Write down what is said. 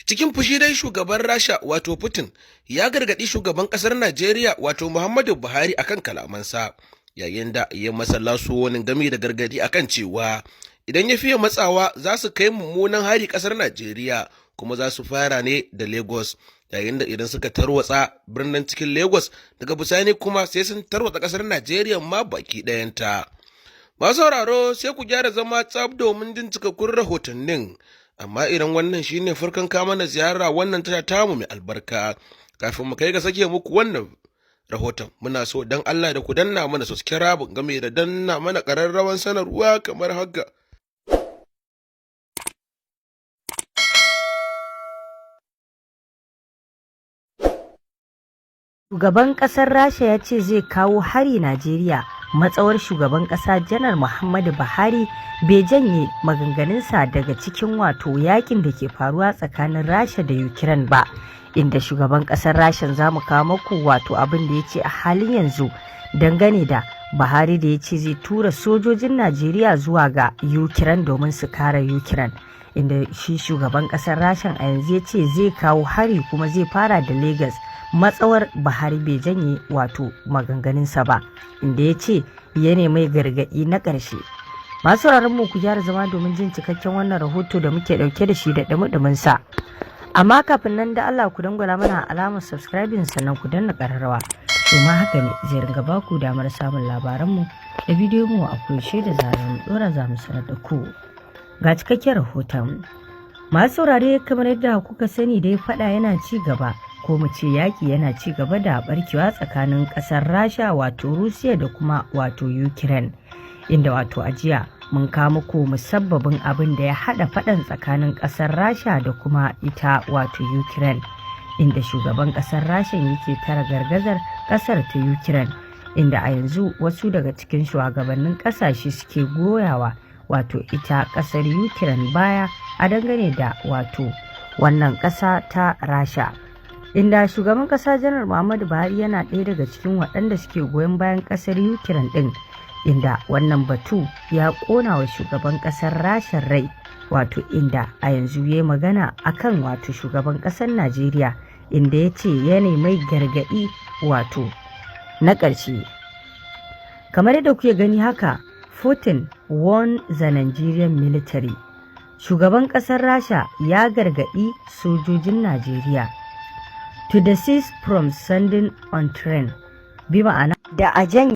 Cikin fushi dai shugaban Rasha wato Putin ya gargaɗi shugaban ƙasar Najeriya wato Muhammadu Buhari akan kalamansa, yayin da ya masa wani gami da gargaɗi akan cewa idan ya fiye matsawa za su kai mummunan hari ƙasar Najeriya, kuma za su fara ne da Lagos, yayin da idan suka tarwatsa birnin cikin Lagos, daga bisani kuma sai sun tarwatsa ƙasar Najeriya ma baki ɗayanta. Masu sauraro, sai ku gyara zama tsab domin jin cikakkun rahotannin. Amma idan wannan shine farkon kama na ziyara wannan tasha tamu mai albarka, kafin mu kai ga sake muku wannan rahoton, muna so dan Allah da ku danna mana subscribe game da danna mana ƙararrawan sanarwa kamar haka. Shugaban ƙasar Rasha ya ce zai kawo hari Najeriya matsawar shugaban ƙasa Janar Muhammadu Buhari bai janye maganganunsa daga cikin wato yakin da ke faruwa tsakanin Rasha da Ukraine ba. Inda shugaban ƙasar Rashan, za mu kawo muku wato abin da ya ce a halin yanzu dangane da Buhari da ya ce zai tura sojojin Najeriya zuwa ga Ukraine domin su kare Ukraine. Inda shi shugaban ƙasar Rashan a yanzu ya ce zai kawo hari kuma zai fara da Lagos matsawar Buhari bai janye wato maganganunsa ba, inda ya ce ya nemi gargaɗi na ƙarshe. Masu mu, ku gyara zama domin jin cikakken wannan rahoto da muke ɗauke da shi da ɗumi sa. Amma kafin nan, da Allah ku dangwala mana alamar subscribing, sannan ku danna ƙararrawa, domin haka ne zai ringa baku damar samun labaranmu da bidiyo mu a koyaushe. Da zarar mu ɗora, za mu sanar da ku. Ga cikakken rahoton. Masu saurare, kamar yadda kuka sani dai, faɗa yana ci gaba, ko mu ce yaƙi yana ci gaba da barkewa tsakanin ƙasar Rasha wato Rusiya da kuma wato Ukraine, inda wato a jiya mun kawo muku musabbabin abin da ya haɗa faɗan tsakanin ƙasar Rasha da kuma ita wato Ukraine, inda shugaban ƙasar Rasha yake tara gargazar ƙasar ta Ukraine, inda a yanzu wasu daga cikin shugabannin ƙasashe suke goyawa wato ita ƙasar Ukraine baya a dangane da wato wannan ƙasa ta Rasha, inda shugaban kasa Janar Muhammadu Buhari yana ɗaya daga cikin waɗanda suke goyon bayan ƙasar Ukraine ɗin, inda wannan batu ya ƙona wa shugaban ƙasar Rasha rai, wato inda a yanzu ya magana akan wato shugaban ƙasar Najeriya, inda ya ce ya mai gargaɗi wato na ƙarshe. Kamar yadda kuke gani haka, "Putin warn the Nigerian military", shugaban ƙasar Rasha ya gargaɗi sojojin Najeriya to desist from sending on train, bi ma'ana da a janye